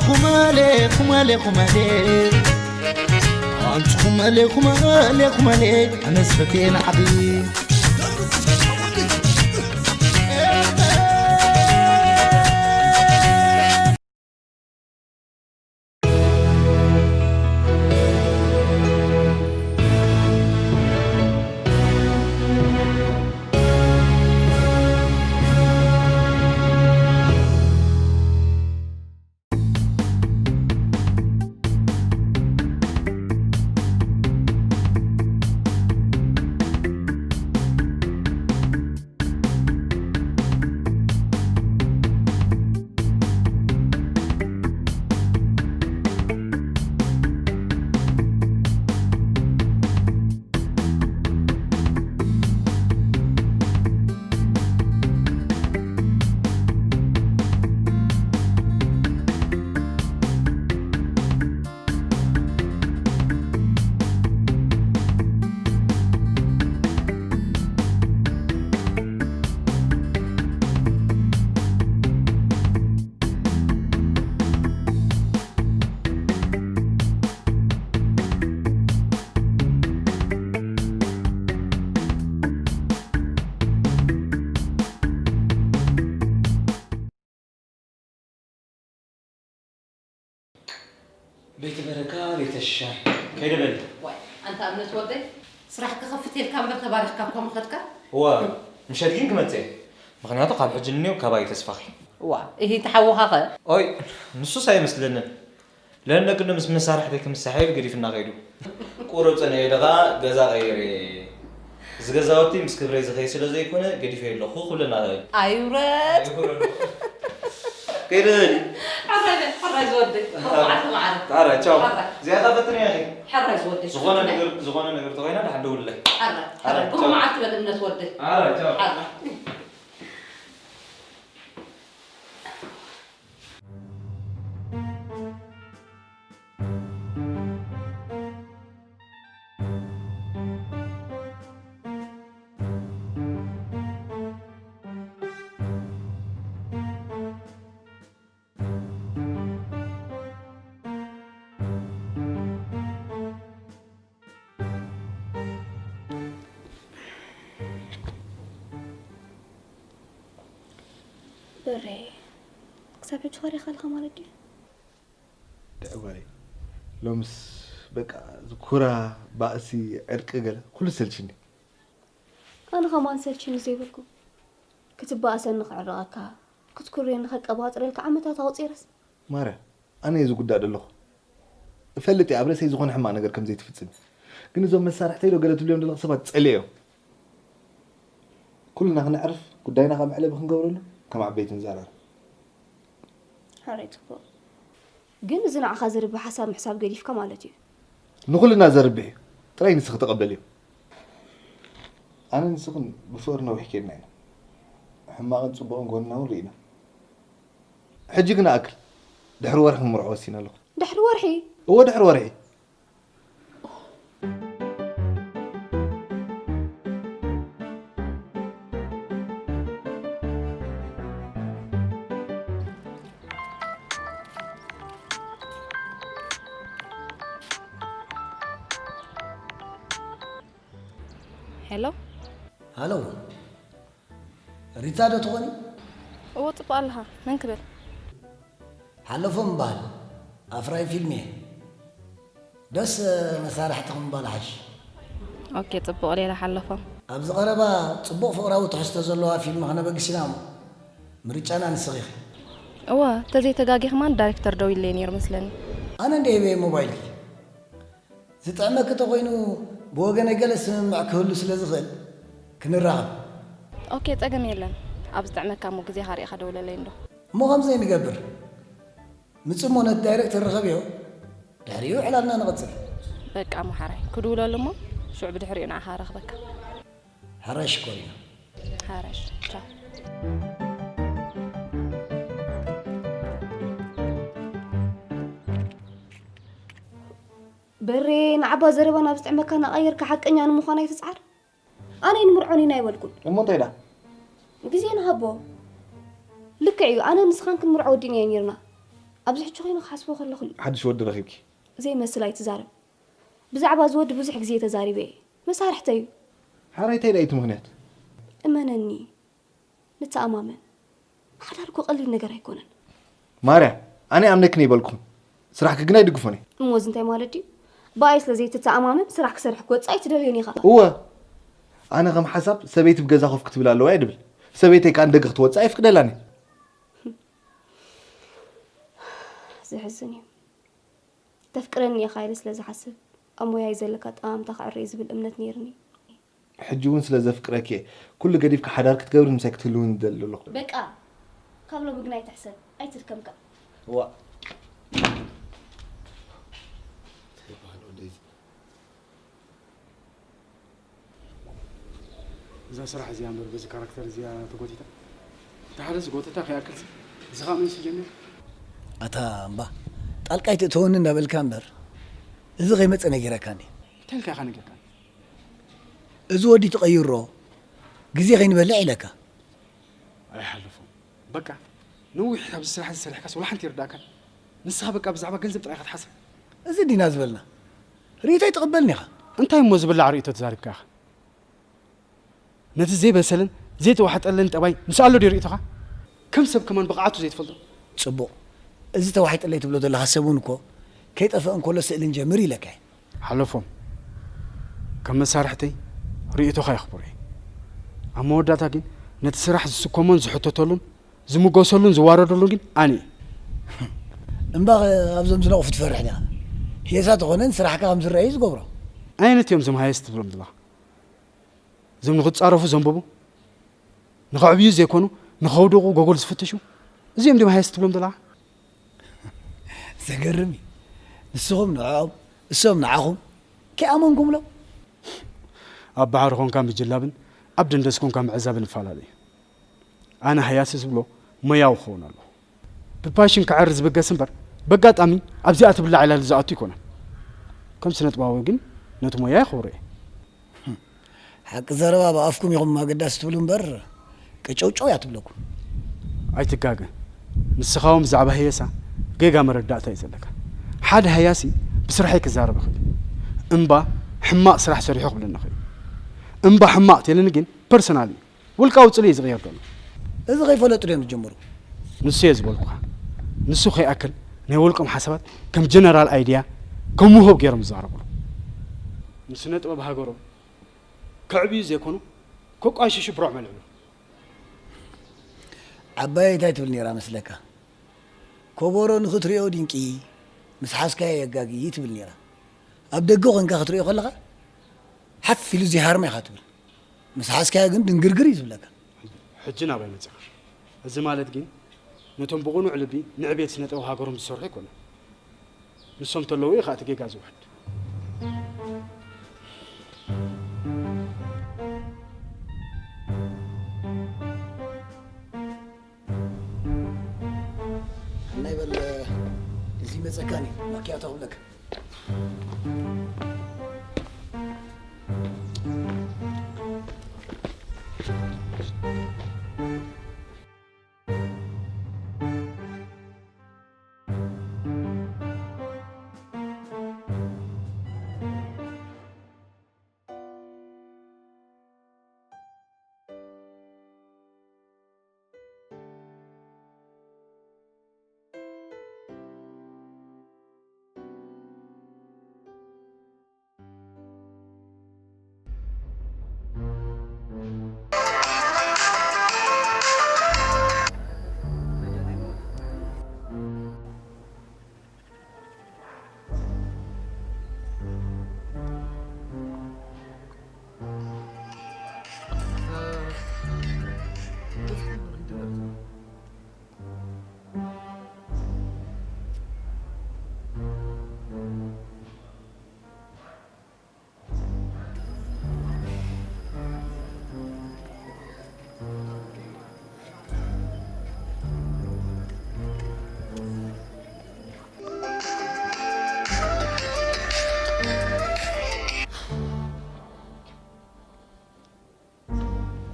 ኩማሌ ኩማሌ ኩማሌ ኣንቺ ኩማሌ ኩማሌ ኩማሌ ኣነስ ፈቴ ንዓኺ። ቤት በረካ ቤተ ሽሻይ ከይደ በል። ዋይ ኣንታ እምነት ወደይ፣ ስራሕ ክኸፍት ኢልካ እምበር ተባሪኽካ እኳ ምኸድካ። እዋ፣ ምሸት ግን ክመጽእ እየ። ምኽንያቱ ካብ ሕጂ ንኔው ካባይ ተስፋኺ። እዋ፣ እሂ ተሓውኻኸ? ኦይ፣ ንሱስ ኣይመስለንን። ለነግን ምስ መሳርሕተይ ክምሳሐ ኢሉ ገዲፍና ከይዱ። ቁሩብ ጸኒሐ ኢለ ኸኣ ገዛ ቀይረ። እዚ ገዛውቲ ምስ ክብረይ ዝኸይድ ስለ ዘይኮነ ገዲፈዮ ኣለኹ ክብለና ይኽእል። ኣይውረድ። ኣይውረድ። ከይደ። ሕራይ በል፣ ሕራይ ዝወደይ። ሕራይ። መዓልቲ መዓልቲ። ሕራይ፣ ቻው። ሕራይ። እዚኣ ኸኣ ፈትንያ ኢኺ። ሕራይ ዝወደይ። ዝኾነ ፈትንያ። ነገር፣ ዝኾነ ነገር ተኾይና ደሓን ደውልለይ። ሕራይ፣ ሕራይ፣ ሕራይ። ቻው። ብሩኽ መዓልቲ በል እምነት ወደይ። ሕራይ፣ ቻው። ሕራይ። በሬ፣ ክሳብ ሕጂ ኸሪኻ ኣለኻ ማለት ድዩ? ደእ ጓለይ፣ ሎምስ በቃ ዝኩራ፣ ባእሲ፣ ዕርቂ ገለ ኩሉ ሰልችኒ። ኣነ ኸማን ሰልችኒ ዘይበልኩ። ክትባእሰኒ ክዕርቐካ፣ ክትኩርየኒ ከቀባጥረልካ ዓመታት ኣቑጺረስ። ማርያ፣ ኣነ እየ ዝጉዳእ ዘለኹ። እፈልጥ እየ ኣብ ርእሰይ ዝኾነ ሕማቕ ነገር ከም ዘይትፍጽም። ግን እዞም መሳርሕተይ ዶ ገለ ትብልዮም ዘለኹ ሰባት ጸልየዮም። ኩልና ክነዕርፍ፣ ጉዳይና ካብ መዕለቢ ክንገብረሉ ከም ዓበይቲ ንዘራረብ። ሕራይ ጽቡቕ። ግን እዚ ንዓኻ ዘርብሕ ሓሳብ ምሕሳብ ገዲፍካ ማለት እዩ። ንኹልና ዘርብሕ እዩ። ጥራይ ንስኺ ተቐበልዮ። ኣነ ንስኽን ብፍቕሪ ነዊሕ ኬድና ኢና። ሕማቕን ጽቡቕን ጎንና እውን ርኢና። ሕጂ ግን ኣክል። ድሕሪ ወርሒ ክምርዖ ወሲነ ኣለኹ። ድሕሪ ወርሒ? እወ፣ ድሕሪ ወርሒ። ሄሎ። ሃሎ። ሪታ ዶ ትኾኒ? እዎ፣ ጽቡቕ ኣለኻ። መን ክብል? ሓለፎም እበሃል። ኣፍራይ ፊልም እየ። ደስ መሳርሕትኹም ምባል ሓይሽ። ኦኬ፣ ጽቡቕ። ሌላ ሓለፎም? ኣብዚ ቀረባ ጽቡቕ ፍቕራዊ ትሕዝቶ ዘለዋ ፊልም ከነበግስ ኢና እሞ፣ ምርጫና ንስኺ ኢኺ። እወ፣ ተዘይተጋጊ ከማን ዳይሬክተር ደዊለይ ነይሩ መስለኒ። ኣነ እንደ ሂበየ ሞባይልኪ። ዝጥዕመኪ ተኾይኑ ብወገነይ ገለ ስምምዕ ክህሉ ስለ ዝኽእል ክንራኸብ። ኦኬ፣ ጸገም የለን። ኣብ ዝጥዕመካ እሞ ግዜኻ ርኢኻ ደውለለይ እንዶ። እሞ ከምዚ ንገብር። ምጽእ እሞ ነቲ ዳይሬክተር ርኸብዮ። ድሕሪኡ ዕላልና ንቐጽል። በቃ እሞ ሓራይ ክድውለሉ እሞ ሽዑ ብድሕሪኡ ንዓኻ ረኽበካ። ሓራይ ሽኮሪና። ሓራይ ቻው። በሬ፣ ንዓባ ዘረባ ናብ ዝጥዕመካ እናቐየርካ ሓቀኛ ንምዃን ኣይትጽዓር። ኣነ ንምርዖን ኢና ኣይበልኩን። እሞ እንታይ ደኣ? ግዜ ንሃቦ። ልክዕ እዩ፣ ኣነ ንስኻን ክንምርዖ ወዲእናዮ ነይርና። ኣብዚ ሕጂ ኮይኑ ክሓስቦ ከለኹ ሓድሽ ወዲ ረኺብኪ? ዘይመስል ኣይትዛረብ። ብዛዕባ እዚ ወዲ ብዙሕ ግዜ ተዛሪበ እየ። መሳርሕተይ እዩ። ሓራይታይ ዳይቲ ምኽንያት? እመነኒ፣ ንተኣማመን። ሓዳር እኮ ቀሊል ነገር ኣይኮነን። ማርያ፣ ኣነ ኣምነክን ይበልኩም። ስራሕኪ ግን ኣይድግፎን እየ። እሞ እዚ እንታይ ማለት ድዩ? ብኣይ ስለ ዘይትተኣማመን ስራሕ ክሰርሕ ክወፅእ ኣይትደልዮን ኢኻ። እወ፣ ኣነ ከም ሓሳብ ሰበይቲ ብገዛ ኮፍ ክትብል ኣለዋ እየ ድብል። ሰበይተይ ከኣ ንደገ ክትወፅእ ኣይፍቅደላን እየ። ዘሕዝን እዩ። ተፍቅረኒ ኢኻ ኢለ ስለ ዝሓስብ ኣብ ሞያይ ዘለካ ጠማምታ ክዕረ እዩ ዝብል እምነት ነይርኒ። ሕጂ እውን ስለ ዘፍቅረኪ እየ ኩሉ ገዲፍካ ሓዳር ክትገብሪ ምሳይ ክትህልውን ዝደሊ ዘለኹ። በቃ፣ ካብ ሎሚ ግን ኣይትሕሰብ፣ ኣይትድከምካ። እዋ። እዛ ስራሕ እዚኣ እምበር በዚ ካራክተር እዚኣ ተጎቲታ። እንተ ሓደ ዝጎተታ ከይኣክልሲ፣ እዚ ኸኣ መን ስጀምር? ኣታ እምባ፣ ጣልቃ ኣይትእተወኒ እንዳበልካ እምበር፣ እዚ ከይመጸ ነጊረካኒ። እንታይ ኢልካ ኢኻ ነጊርካኒ? እዚ ወዲ ትቐይሮ፣ ግዜ ከይንበልዕ ኢለካ። ኣይሓልፎን። በቃ፣ ነዊሕ ኣብዚ ስራሕ እዚ ሰሪሕካስ ወላ ሓንቲ ይርዳእካን። ንስኻ በቃ ብዛዕባ ገንዘብ ጥራይ ኢኻ ትሓስብ። እዚ ዲና ዝበልና። ርእይቶ ኣይትቕበልን ኢኻ። እንታይ እሞ ዝብላዕ ርእይቶ ተዛሪብካ ኢኻ? ነቲ ዘይበሰለን ዘይተዋሕጠለን ጠባይ ምስ ኣሎ ድዩ ርእይቶኻ? ከም ሰብ ከማን ብቕዓቱ ዘይትፈልጦ። ጽቡቕ። እዚ ተዋሒጠለይ ትብሎ ዘለኻ ሰብ እውን እኮ ከይጠፍእ እንከሎ ስእሊ ንጀምር ኢለካ እየ። ሓለፎም፣ ከም መሳርሕተይ ርእይቶኻ የኽብሮ እየ። ኣብ መወዳእታ ግን ነቲ ስራሕ ዝስከሞን ዝሕተተሉን ዝምጎሰሉን ዝዋረደሉን ግን ኣነ እየ። እምባ ኣብዞም ዝነቕፉ ትፈርሕ ዲኻ? ሄሳ ተኾነ ንስራሕካ ከም ዝረአ እዩ ዝገብሮ። ኣየነት እዮም እዞም ሃየስ ትብሎም ዘለኻ? እዞም ንኽጻረፉ ዘንበቡ፣ ንኸዕብዩ ዘይኮኑ ንኸውድቑ ጎጎል ዝፍትሹ፣ እዚኦም ድም ሃየስ ትብሎም ዘለኻ? ዘገርም እዩ። ንስኹም ንዕኦም፣ እሶም ንዓኹም ከይኣመንኩምሎም። ኣብ ባሕሪ ኮንካ ምጅላብን ኣብ ደንደስ ኮንካ ምዕዛብን ይፈላለ እዩ። ኣነ ሃያሲ ዝብሎ ሞያዊ ክኸውን ኣለዎ። ብፓሽን ክዕሪ ዝብገስ እምበር፣ በጋጣሚ ኣብዚኣ ትብላዕ ዕላል ዝኣቱ ኣይኮነን። ከም ስነጥበባዊ ግን ነቲ ሞያ የኽብሮ እየ። ሓቂ ዘረባ ብኣፍኩም ኢኹም ኣገዳሲ ትብሉ እምበር፣ ቀጨውጨው እያ ትብለኩም። ኣይትጋገ። ንስኻ እውን ብዛዕባ ህየሳ ጌጋ መረዳእታ እዩ ዘለካ። ሓደ ሃያሲ ብስራሐይ ክዛረብ ይኽእል እዩ። እምባ ሕማቕ ስራሕ ሰሪሑ ክብለኒ ይኽእል እዩ። እምባ ሕማቕ ተይልኒ ግን ፐርሰናል እዩ። ውልቃዊ ጽልኢ እዩ ዝቕየር ዘሎ። እዚ ከይፈለጡ ድዮም ዝጅምሩ? ንሱ እየ ዝበልኩኻ። ንሱ ከይኣክል ናይ ውልቆም ሓሳባት ከም ጀነራል ኣይድያ ከም ውሁብ ገይሮም ዝዛረብሉ። ንስነ ጥበብ ሃገሮም ከዕብዩ ዘይኮኑ ከቋሽሹ ብሮዕ መልዕሉ። ዓባየይ እንታይ ትብል ነይራ መስለካ? ኮቦሮ ንኽትሪኦ ድንቂ፣ ምስ ሓዝካዮ የጋጊ ትብል ነይራ። ኣብ ደገ ኮንካ ክትሪኦ ከለኻ ሓፍ ኢሉ እዚሃርማ ኢኻ ትብል። ምስ ሓዝካዮ ግን ድንግርግር እዩ ዝብለካ። ሕጂ ናባይ መጺኻ? እዚ ማለት ግን ነቶም ብቕኑዕ ልቢ ንዕቤት ስነ ጥበብ ሃገሮም ዝሰርሑ ኣይኮነን። ንሶም ተለዉ እዩ ኸኣ እቲ ጌጋ ዝውሕድ። ሕናይ በል፣ እዚ መጸካኒ ማኪያቶ ክብለካ።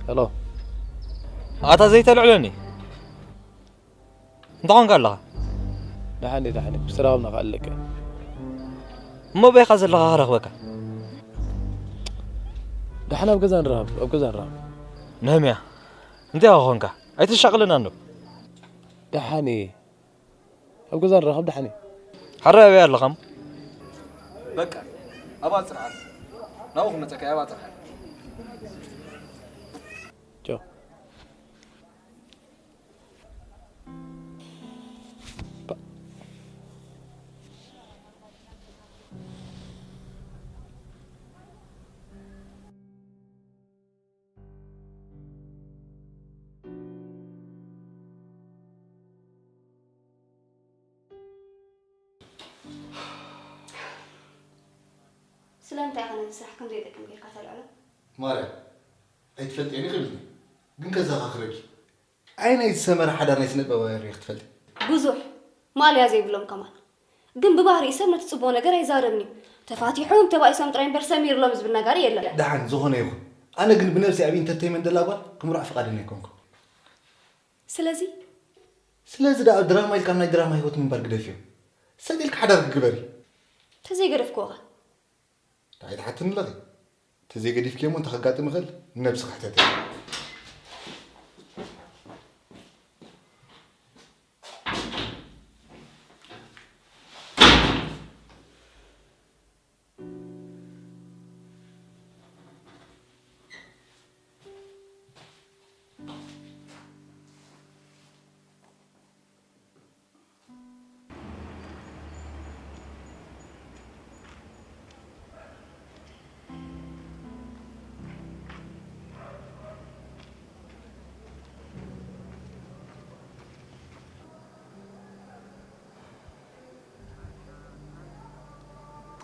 ሄሎ። ኣታ ዘይተልዕለኒ። እንታይ ኾንካ ኣለኻ? ደሓን እየ፣ ደሓን እየ። ምስ ተራኸብና ከኣ ኣለቀ። እሞ ኣበይ ኢኻ ዘለኻ ክረኽበካ? ደሓን ኣብ ገዛ ንራኸብ፣ ኣብ ገዛ ንራኸብ። ነህምያ፣ እንታይ ኢኻ ኾንካ? ኣይትሻቕለና እንዶ። ደሓን እየ። ኣብ ገዛ ንራኸብ፣ ደሓን እየ። ሓራይ ኣበይ ኣለኻ? በቃ፣ ኣብኣ ጽንሓ። ናብኡ ክመጸካ እየ፣ ኣብኣ ጽንሓ። ቻው። ስለምንታይ ኢኻ ነዚ ስራሕ ከም ዘይጠቅም ጌርካ ተልዕሎ? ማርያ፣ ኣይትፈልጥዮን ኢኺ ኢልኒ፣ ግን ከዘኻኽረኪ። ኣይ ናይ ዝሰመረ ሓዳር ናይ ስነ ጥበባውያን ርኢኺ ትፈልጢ? ብዙሕ። ማልያ ዘይብሎም ከማን። ግን ብባህሪኡ ሰብ ነቲ ጽቡቕ ነገር ኣይዛረብን እዩ። ተፋቲሖም ተባኢሶም ጥራይ እምበር ሰሚርሎም ዝብል ነጋሪ የለን። ደሓን፣ ዝኾነ ይኹን። ኣነ ግን ብነብሲ ኣብ ኢንተርተይመንት ደላ ጓል ክምርዖ ፍቓደኛ ኣይኮንኩን። ስለዚ? ስለዚ ደኣ ድራማ ኢልካ ናይ ድራማ ህይወት ምንባር ግደፍዮ። ሰጥ ኢልካ ሓዳር ግበሪ። ተዘይገደፍክዎ ኸ? እንታይ ትሓትኒ ኣለኺ? ተዘይገዲፍክዮ እሞ እንታይ ከጋጥም ይኽእል? ንነብስኺ ሕተቲ።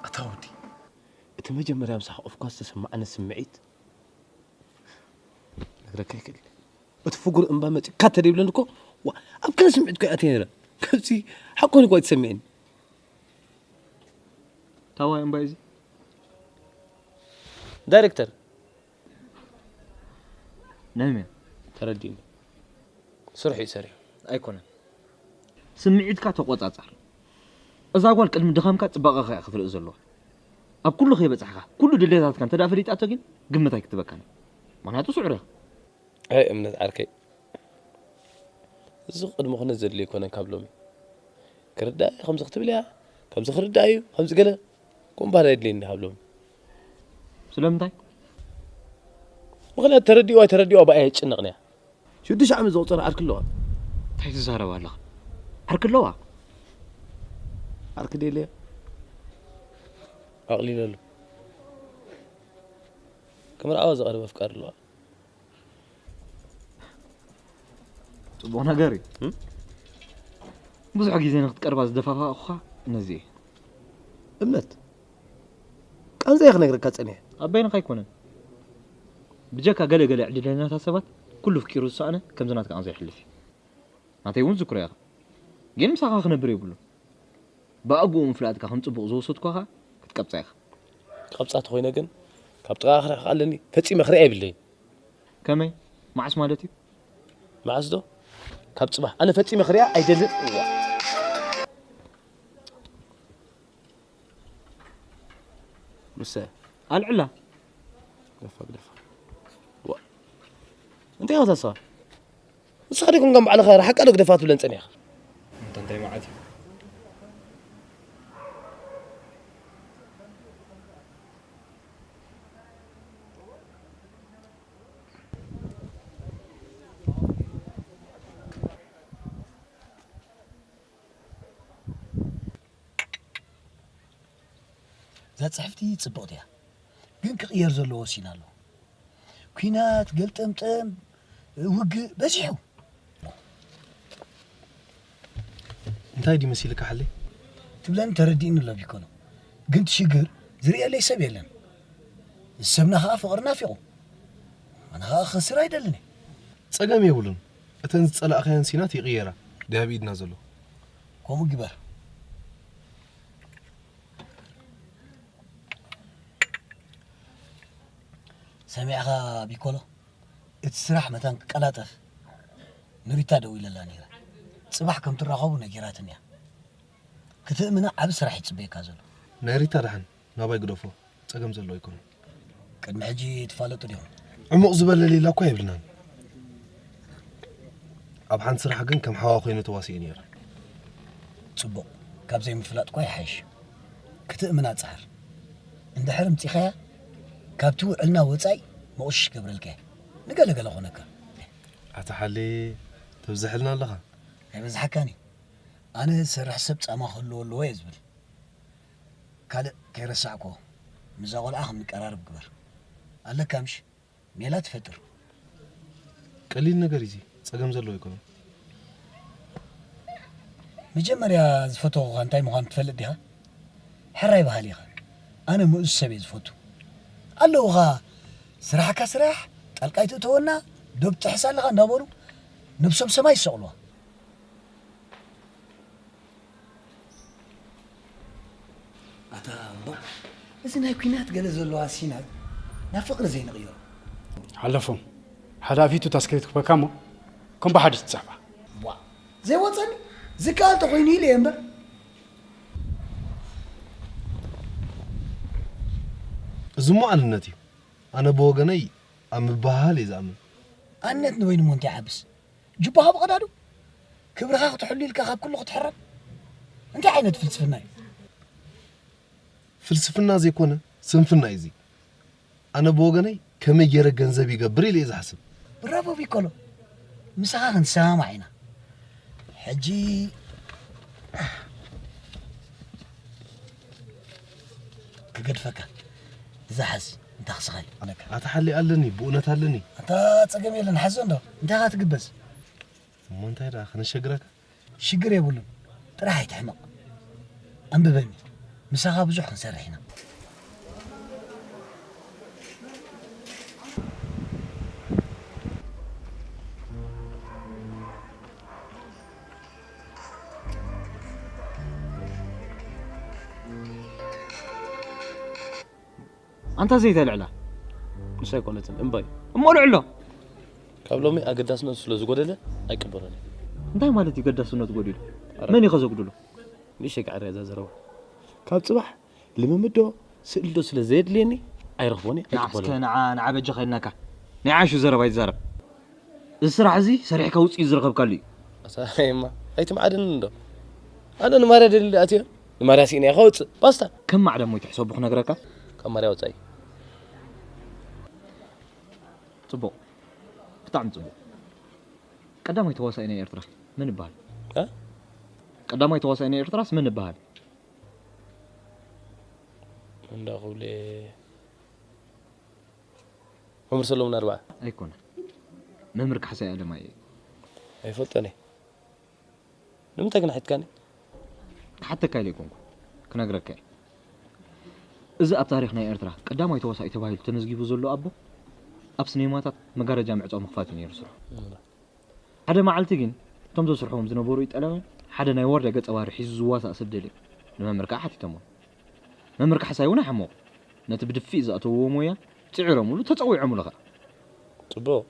ኣታ ወዲ፣ እቲ መጀመርያ ምሳሕ ኦፍኮርስ ዝተሰማዓኒ ስምዒት ነግረካ ይክእል። እቲ ፍጉር እምባ መጺካ ተደይብለን እኮ፣ ዋ፣ ኣብ ከነ ስምዒት እኮ ይኣትየ ነይረ። ከምዚ ሓቆን እኮ ኣይትሰምዕን። ታዋይ እምባ እዩ እዚ? ዳይሬክተር። ነህምያ። ተረዲእኒ። ስርሑ እዩ ሰሪሑ። ኣይኮነን። ስምዒትካ ተቆጻጻር። እዛ ጓል ቅድሚ ድኻምካ ጽባቐኻ እያ ክትርኢ ዘለዋ። ኣብ ኩሉ ከይበጻሕካ፣ ኩሉ ድሌታትካ እንተ ደኣ ፈሊጣቶ ግን ግምት ኣይክትበካን እያ። ምኽንያቱ ስዑር ኢኻ። ኣይ እምነት ዓርከይ፣ እዚ ቅድሚ ኩነት ዘድልዮ ኣይኮነን ካብ ሎሚ። ክርዳእ እዩ ከምዚ ክትብል እያ፣ ከምዚ ክርዳእ እዩ፣ ከምዚ ገለ፣ ከምኡ ባህሪ ኣየድልየኒ ካብ ሎሚ። ስለምንታይ? ምኽንያቱ ተረዲእዋ ኣይተረዲእዋ ብኣይ ኣይጨነቕን እያ። ሽዱሽተ ዓመት ዘቑጸረ ዓርኪ ኣለዋ። እንታይ ትዛረብ ኣለኻ? ዓርኪ ኣለዋ? ዓርኪ ደልየ። ኣቕሊለሉ። ክምርዓዋ ዝቐረበ ኣፍቃሪ ኣለዋ። ጽቡቕ ነገር እዩ። እም? ብዙሕ ግዜ ንክትቀርባ ዝደፋፋእኩኻ ነዚ እየ። እምነት፣ ቃንዛ እየ ክነግረካ ጸኒሐ። ኣብ በይንኻ ኣይኮነን። ብጀካ ገለ ገለ ዕድለኛታት ሰባት፣ ኩሉ ኣፍቂሩ ዝሰኣነ ከምዚ ናትካ ቃንዛ ይሕልፍ እዩ። ናተይ እውን ዝክሮ ኢኻ። ግን ምሳኻ ክነብር የብሉን። ብኣግኡ ምፍላጥካ ከም ጽቡቕ ዝወሰድኩኻ ክትቀብጻ ኢኻ። ክቐብጻ ተኾይነ ግን ካብ ጥቓኻ ክርሕቕ ኣለኒ። ፈጺመ ክርኢ የብለይን። ከመይ? መዓስ ማለት እዩ? መዓስ ዶ? ካብ ጽባሕ። ኣነ ፈጺመ ክሪኣ ኣይደልን። እዋ። ምሰ ኣልዕላ። ግደፋ፣ ግደፋ። ዋ። እንታይ ኢኻ ተስፋ? ንስኻ ዲኹም ከም ባዕልኻ ረሓቃ ዶ ግደፋ ትብለን ጸኒሕካ? እንተ እንታይ መዓት እዩ? እዛ ጽሕፍቲ ጽብቕቲ እያ፣ ግን ክቕየር ዘለዎ ሲን ኣሎ። ኲናት፣ ገልጠምጠም፣ ውግእ በዚሑ። እንታይ ድዩ መሲልካ ሓለይ? ትብለኒ ተረዲእኒ ኣሎ ቢኮኖ። ግን እቲ ሽግር ዝርእየለይ ሰብ የለን። ሰብና ኸኣ ፍቕሪ ናፊቑ። ኣነ ኸኣ ክኸስር ኣይደልን እየ። ጸገም የብሉን። እተን ዝጸላእካየን ሲናት ይቕየራ። ድያ ኣብ ኢድና ዘሎ? ከምኡ ግበር። ሰሚዕኻ ቢኮሎ? እቲ ስራሕ መታን ክቀላጠፍ ንሪታ ደዊለላ ነይረ። ጽባሕ ከም ትራኸቡ ነጊራትኒ እያ። ክትእምና ዓቢ ስራሕ ይጽበየካ ዘሎ። ናይ ሪታ ደሓን ናባይ ግደፎ፣ ጸገም ዘለዎ ኣይኮነን። ቅድሚ ሕጂ ትፋለጡ ዲኹም? ዕሙቕ ዝበለ ሌላ እኳ የብልናን። ኣብ ሓንቲ ስራሕ ግን ከም ሓዋ ኮይነ ተዋሲኤ ነይረ። ጽቡቕ፣ ካብ ዘይምፍላጥ እኳ ይሓይሽ። ክትእምና ጽዓር። እንድሕር ምጺኻያ፣ ካብቲ ውዕልና ወጻኢ መቑሽሽ ገብረልካ እየ። ንገለገለ ኾነካ። ኣታ ሓሌ፣ ተብዝሐልና ኣለኻ። ኣይበዝሓካን እዩ። ኣነ ዝሰርሕ ሰብ ጻማ ክህልዎ ኣለዎ እየ ዝብል። ካልእ ከይረሳዕኮ፣ ምስዛ ቆልዓ ከም ንቀራረብ ግበር። ኣለካ ምሽ? ሜላ ትፈጥር። ቀሊል ነገር እዩ፣ ጸገም ዘለዎ ኣይኮነን። መጀመርያ ዝፈተኹኻ እንታይ ምዃኑ ትፈልጥ ዲኻ? ሕራይ በሃሊ ኢኻ። ኣነ ምኡዝ ሰብ እየ ዝፈቱ። ኣለዉኻ፣ ስራሕካ ስራሕ፣ ጣልቃ ኣይትእተወና፣ ዶብ ትጥሕስ ኣለኻ እንዳበሉ ነብሶም ሰማይ ይሰቕሉዋ። ኣታ እምባ፣ እዚ ናይ ኲናት ገለ ዘለዋ ሲናት ናብ ፍቕሪ ዘይንቕይሮ። ሓለፎም ሓደ ኣፊቱ ታስክሬት ክበካ እሞ ከም ብሓደ ትጸሕፋ። ቧ፣ ዘይወፀኒ ዝከኣል ተኾይኑ ኢለ እየ እምበር። እዚ እሞ ኣንነት እዩ። ኣነ ብወገነይ ኣብ ምብህሃል እየ ዝኣምን። ኣንነት ንበይኑ እሞ እንታይ ይዓብስ? ጅባኻ ብቐዳዱ ክብርኻ ክትሕሉ ኢልካ ካብ ኩሉ ክትሕረም? እንታይ ዓይነት ፍልስፍና እዩ? ፍልስፍና ዘይኮነ ስንፍና እዩ እዚ። ኣነ ብወገነይ ከመይ ገይረ ገንዘብ ይገብር ኢለ እየ ዝሓስብ። ብራቮ ፒኮሎ፣ ምሳኻ ክንሰማማዕ ኢና። ሕጂ ክገድፈካ። እዛ ሓዝ እንታ ክስኻይ ኣለካ። ኣታ ሓሊ ኣለኒ፣ ብእውነት ኣለኒ። ኣታ ጸገም የለን፣ ሓዞ እንዶ። እንታይ ኻ ትግበዝ? እሞ እንታይ ደኣ ከነሸግረካ? ሽግር የብሉን። ጥራሕ ኣይትሕመቕ። ኣንብበኒ። ምሳኻ ብዙሕ ክንሰርሕ ኢና። ኣንታ ዘይተልዕላ። ንሳ ኣይኮነትን እምባይ። እሞ ልዕሎ። ካብ ሎሚ ኣገዳስነቱ ስለ ዝጎደለ ኣይቅበሎን እየ። እንታይ ማለት እዩ ገዳስነቱ ጎዲሉ? መን እዩ ከዘጉድሎ? ንእሽተይ ክዕረ እዛ ዘረባ። ካብ ጽባሕ ልምምድ ዶ ስእሊ ዶ ስለ ዘየድልየኒ ኣይረኽቦን እየ፣ ንዓ እስከ ኣይቅበሎን። ንዓ ንዓ በጃኻ ኢልናካ። ናይ ዓሹ ዘረባ ይዛረብ። እዚ ስራሕ እዚ ሰሪሕካ ውፅኢት ዝረኸብካሉ እዩ። ኣሳይማ ኣይትምዓድን እንዶ። ኣነ ንማርያ ደሊ ኣትዮ ንማርያ ስኢነ እየ ከውፅእ ባስታ። ከም ማዕዳ እሞ ይትሕሰቡ ክነግረካ። ካብ ማርያ ወፃኢ። ፅቡቕ፣ ብጣዕሚ ፅቡቕ። ቀዳማይ ተዋሳኢ ናይ ኤርትራ መን ይበሃል? እ? ቀዳማይ ተዋሳኢ ናይ ኤርትራስ መን ይበሃል? እንዳ ክብሌ መምህር ሰሎሙን ኣርባዓ። ኣይኮነ፣ መምህር ካሕሳይ ኣለማየ እዩ። ኣይፈልጦን እየ። ንምንታይ ግን ሓትካኒ? ክሓተካ ኢለ ኣይኮንኩ፣ ክነግረካ እየ። እዚ ኣብ ታሪኽ ናይ ኤርትራ ቀዳማይ ተዋሳኢ ተባሂሉ ተመዝጊቡ ዘሎ ኣቦ ኣብ ስኔማታት መጋረጃ ምዕጻው ምኽፋት እዩ ነይሩ ስርሑ። እምባ። ሓደ መዓልቲ ግን እቶም ዘስርሕዎም ዝነበሩ ይጠለመ ሓደ ናይ ወርደ ገጸ ባህሪ ሒዙ ዝዋሳእ ሰብ ደልዮም ንመምህር ከዓ ሓቲቶሞ። መምህር ካሕሳይ እውን ኣይሓመቑ። ነቲ ብድፊእ ዝኣተውዎ ሞያ ጽዒሮምሉ ተጸዊዖምሉ ኸኣ። ጽቡቕ።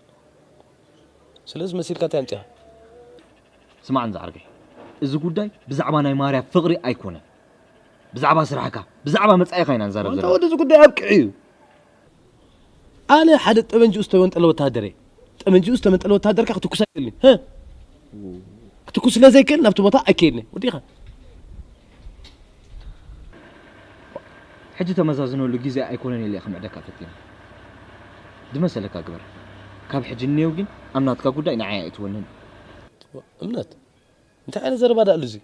ስለዚ መሲልካ እንታይ ኣምጺኻ? ስማዕን ዝዓርከይ፣ እዚ ጉዳይ ብዛዕባ ናይ ማርያ ፍቕሪ ኣይኮነን። ብዛዕባ ስራሕካ፣ ብዛዕባ መጻኢኻ ኢና ንዛረብ ዘለና። ወዲ እዚ ጉዳይ ኣብቂዑ እዩ። ኣነ ሓደ ጠበንጅኡ ዝተመንጠለ ወታደር እየ። ጠበንጅኡ ዝተመንጠለ ወታደር ከኣ ክትኩስ ኣይክእልን። ህ? ክትኩስ ስለ ዘይክእል ናብቲ ቦታ ኣይከይድን እየ። ወዲኻ። ሕጂ ተመዛዝነሉ ግዜ ኣይኮነን ኢለ እየ ክምዕደካ ፈቲነ። ዝመሰለካ ግበር። ካብ ሕጂ ንኔው ግን ኣብ ናትካ ጉዳይ ንዓይ ኣይእትወንን። እምነት? እንታይ ዓይነት ዘረባ ደኣ ኣሉ እዚ?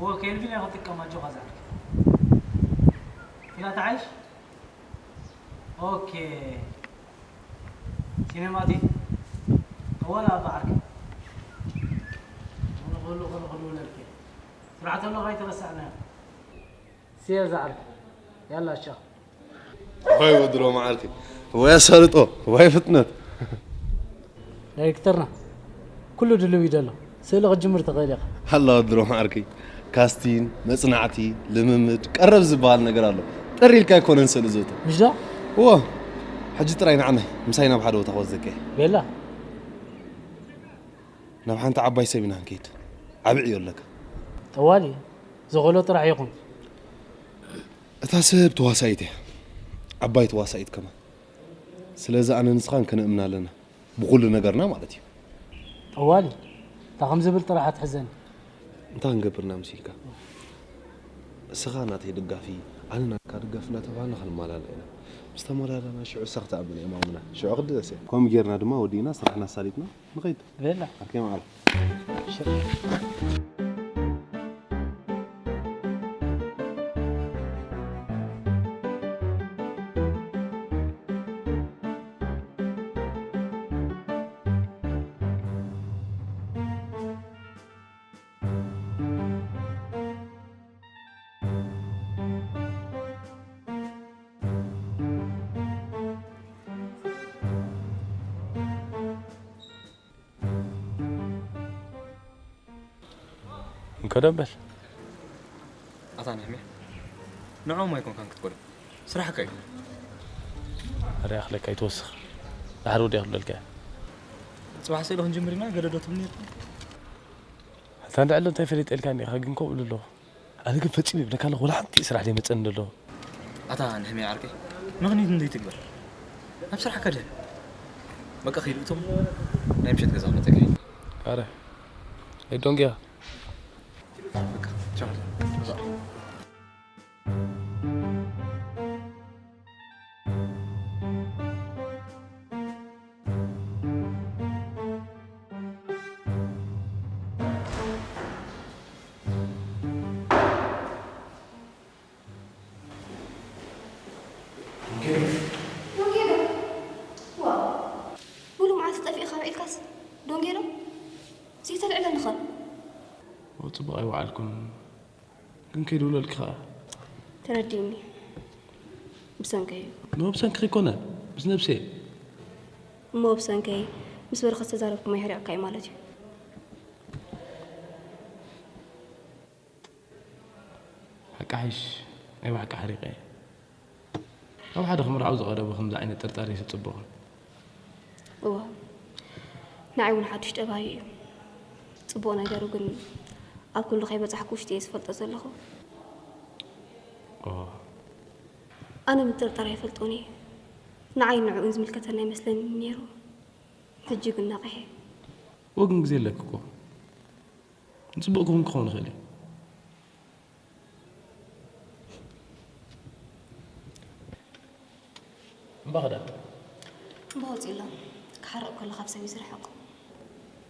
هو كيلفين ياخذ تكة ما جو غزال. فلا تعيش؟ اوكي. سينماتي. ولا بعرف. والله خلو خلو خلو لك. سرعة الله غاية رسعنا. سير زعرف. يلا شا. ወይ ወድሮ መዓርኪ፣ ወይ ኣሳልጦ፣ ወይ ፍጥነት። ዳይሬክተርና ኩሉ ድልው እዩ ዘሎ። ስእሊ ክትጅምር ትኽእል ኢኻ። ኣላ ወድሮ መዓርኪ፣ ካስቲን፣ መጽናዕቲ፣ ልምምድ፣ ቀረብ ዝበሃል ነገር ኣሎ። ጥር ኢልካ ኣይኮነን ስእሊ ዝእቶ። ምሽ ዶ? እዎ፣ ሕጂ ጥራይ ንዓናይ ምሳይ ናብ ሓደ ቦታ ክወስደካ እየ። ቤላ። ናብ ሓንቲ ዓባይ ሰብ ኢና ንከይድ። ዓቢ ዕዮ ኣለካ። ጠዋሊ ዝኽእሎ ጥራሕ ይኹን። እታ ሰብ ተዋሳኢት እያ። ዓባይ ተዋሳኢት ከማን። ስለዚ ኣነ ንስኻን ከነእምና ኣለና። ብኹሉ ነገርና ማለት እዩ። ጠዋሊ እታ ከም ዝብል ጥራሕ ኣትሕዘኒ። እንታይ ክንገብርና ምስ ኢልካ? እስኻ ናተይ ደጋፊ፣ ኣነ ናትካ ደጋፊ እናተባህልና ክንመላላእ ኢና። ምስ ተመላላና ሽዑ እሳ ክትኣምን እየ ማሙና። ሽዑ ክድረስ እየ። ከምኡ ጌርና ድማ ወዲእና ስራሕና ኣሳሊጥና ንኸይድ። ቤላ። ኣርኬ መዓል። እንከዶ በል። ኣታ ንሕሜ፣ ንዕኦም ኣይኮንካን ክትጎድኦም። ስራሕካ እዩ። ኣረ ኣኽለካ ኣይትወስኽ። ድሓር ወዲያ ክብለልካ እየ። ጽባሕ ስእሊ ክንጅምር ኢና፣ ገለ ዶ ትብል ነርኩም? ኣታ እንድዕሎ እንታይ ፈሊጠልካ እኒኻ፣ ግን ከምኡ ኢሉ ኣለኹ። ኣነ ግን ፈጺመ ይብለካ ኣለኹ፣ ወላ ሓንቲ ስራሕ ደይመጸኒ ዘሎ። ኣታ ንሕሜ ዓርከይ፣ ምኽኒት እንዶ ይትግበር። ኣብ ስራሕካ ድህን። በቃ ኺድ እቶም ናይ ምሸት ገዛ ክመጸካ እዩ። ኣረ፣ ኣይ ዶንግያ። በቃ፣ ቻው። ዶንጌዶ፣ ዋው፣ ሙሉ መዓልቲ ጠፊእኻ ውዒልካስ ዶንጌዶ፣ ዘይተልዕለኒ ኸ? ጽቡቕ ኣይወዓልኩን፣ ግን ከይድውለልኪ ኸኣ። ተረዲእኒ፣ ብሰንከይ እዩ። ኖ ብሰንክኺ ኣይኮነን፣ ምስ ነብሰይ። እሞ ብሰንከይ ምስ በረኸት ዝተዛረብኩሞ የሕሪቕካ እዩ ማለት እዩ። ሓቂ ሓይሽ ናይ ብሓቂ ሓሪቐ እየ። ካብ ሓደ ክምርዓው ዝቐረበ ከምዚ ዓይነት ጥርጣረ ኣይስጽብቕን። እወ፣ ንዓይ እውን ሓዱሽ ጠባዩ እዩ። ጽቡቕ ነገሩ ግን ኣብ ኩሉ ከይበጻሕኩ ውሽጢ እየ ዝፈልጦ ዘለኹ። እወ። ኣነ ምጥርጣር ኣይፈልጦን እየ። ንዓይ ንዕኡን ዝምልከተኒ ኣይመስለንን ነይሩ። ሕጂ ግን ነቒሐ። እወ ግን ግዜ ኣለኪ እኮ። ንጽቡቕ ክኹን ክኸውን ይኽእል እዩ። እምባ ኸዳ? እምባ ወጺኡ ኣሎ። ክሓርቕ ከሎ ካብ ሰብ እዩ ዝርሕቕ።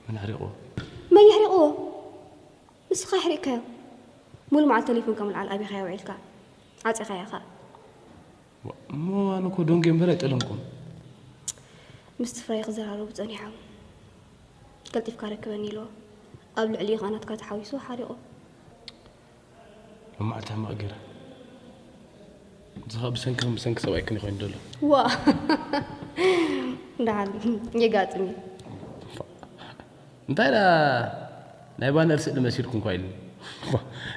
መን ኣሕሪቕዎ? መን የሕሪቕዎ? ንስኻ ኣሕሪቕካዮ። ሙሉ መዓልቲ ተሌፎንካ ምልዓል ኣቢኻዮ ውዒልካ። ዓጺኻያ ኸኣ። እሞ ኣነ እኮ ደንጉየ እምበር ኣይጠለምኩን። ምስቲ ፍራይ ክዘራረቡ ጸኒሖም። ቀልጢፍካ ረክበኒ ኢልዎ። ኣብ ልዕሊኡ ኸኣ ናትካ ተሓዊሱ ሓሪቑ። ሎማዕንቲ ሕማቕ ገይረ። እዚ ኸኣ ብሰንክኽን ብሰንኪ ሰብኣይክን እዩ ኮይኑ ዘሎ። ዋእ! ደሓን የጋጥም እዩ። እንታይ ደኣ ናይ ባነር ስእሊ መሲልኩ እንኳ ኢሉኒ።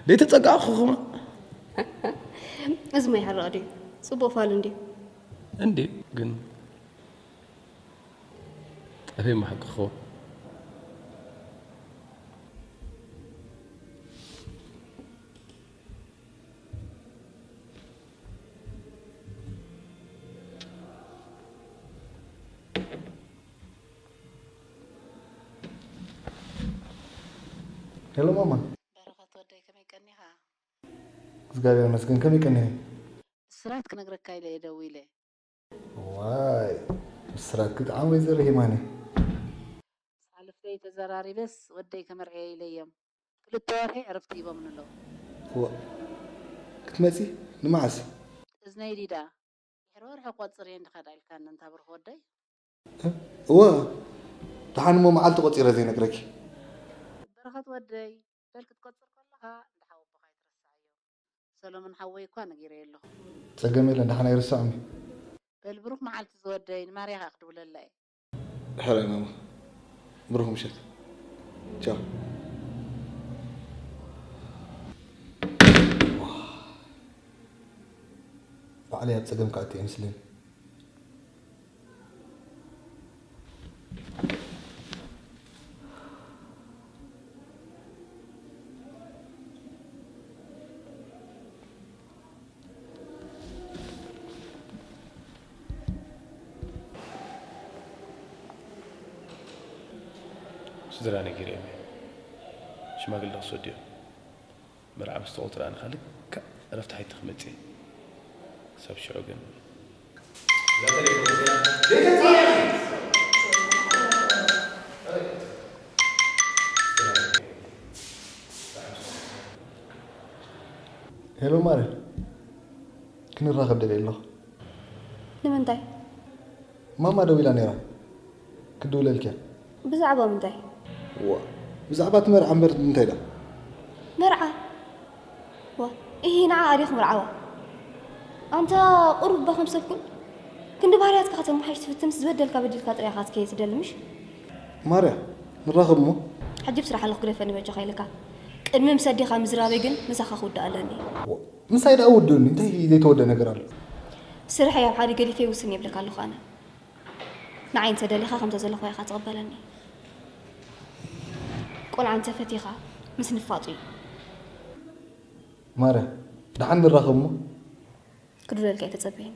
ደይተጸጋዕኹ ኸማ። እዚ ማይ ሓራቕ ድዩ? ጽቡቕ ፋል እንድዩ። እንድዩ ግን ጠፊእሞ ሓቂ ክኸውን። ሄሎ ማማ። በረኸት ወደይ ከመይ ቀኒኻ? እግዚኣብሔር ይመስገን ከመይ ቀኒኺ? ብስራት ክነግረካ ኢለ እየ ደዊለ። ዋይ ብስራት ክጥዓም ወይዘሮ ሄማነ። ምስ ሓለፍተይ ተዘራሪበስ ወደይ ከመርዕየ ኢለዮም። ክልተ ወርሒ ዕርፍቲ ሂቦምኒ ኣለዉ። እዋ ክትመጺ ንመዓስ? እዝነይ ዲዳ ድሕሪ ወርሒ ክቆጽር እየ እንድኻ ዳኣ ኢልካኒ እንታ ብሩኽ ወደይ። እወ ደሓን እሞ መዓልቲ ቆጺረ ዘይነግረኪ። በረኸት ወደይ በል ክትቆጽር ከለኻ እንዳ ሓወቦኻ ኣይትረስዓዮ። ሰሎሞን ሓወይ እኳ ነጊረዮ ኣለኹ። ጸገም የለን ደሓን ኣይርስዖን እየ። ብሩኽ መዓልቲ ዝወደይ፣ ንማርያ ከኣ ክድውለላ እየ። ሕራይ ማማ፣ ብሩኽ ምሸት። ቻው። ባዕለይ ኣብ ጸገም ክኣቱ እየ መስለኒ። ስድራ ነጊረዮም እየ። ሽማግለ ክሰዱ እዮም። መርዓ ምስ ተቖጽረ ኣነ ከኣ ልክዕ ዕረፍቲ ሓይልቲ ክመጽእ እየ። ክሳብ ሽዑ ግን ሄሎ ማርያ፣ ክንራኸብ ደልየ ኣለኹ። ንምንታይ? ማማ ደዊላ ነይራ፣ ክድውለልኪ እያ። ብዛዕባ ምንታይ? ዋ፣ ብዛዕባ እቲ መርዓ እምበር እንታይ ደኣ? መርዓ? ዋ፣ እሂ ንዓኣ ዲኺ መርዓዋ? ኣንታ ቁሩብ እባ ከም ሰብ ኩን። ክንዲ ባህርያትካ ከተመሓይሽ ትፍትንስ ዝበደልካ በዲልካ ጥራይ ኢኻ ክትከይድ ትደሊ ምሽ? ማርያ፣ ንራኸብ እሞ። ሕጂ ብስራሕ ኣለኹ ግደፈኒ በጃኻ ኢለካ። ቅድሚ ምስ ኣዴኻ ምዝራበይ ግን ምሳኻ ክውዳእ ኣለኒ። ዋ፣ ምሳይ ደኣ ውድኡኒ፣ እንታይ ዘይተወደአ ነገር ኣሎ? ስርሐይ ኣብ ሓደ ገዲፈ ይውስን የብለካ ኣለኹ ኣነ። ንዓይ እንተ ደሊኻ ከምተ ዘለኹ ኢኻ ትቕበለኒ። ቆልዓ እንተ ፈቲኻ ምስ ንፋጡ እዩ። ማርያ፣ ደሓን ንራኸብ እሞ። ክድውለልካ ኣይተጸበየኒ።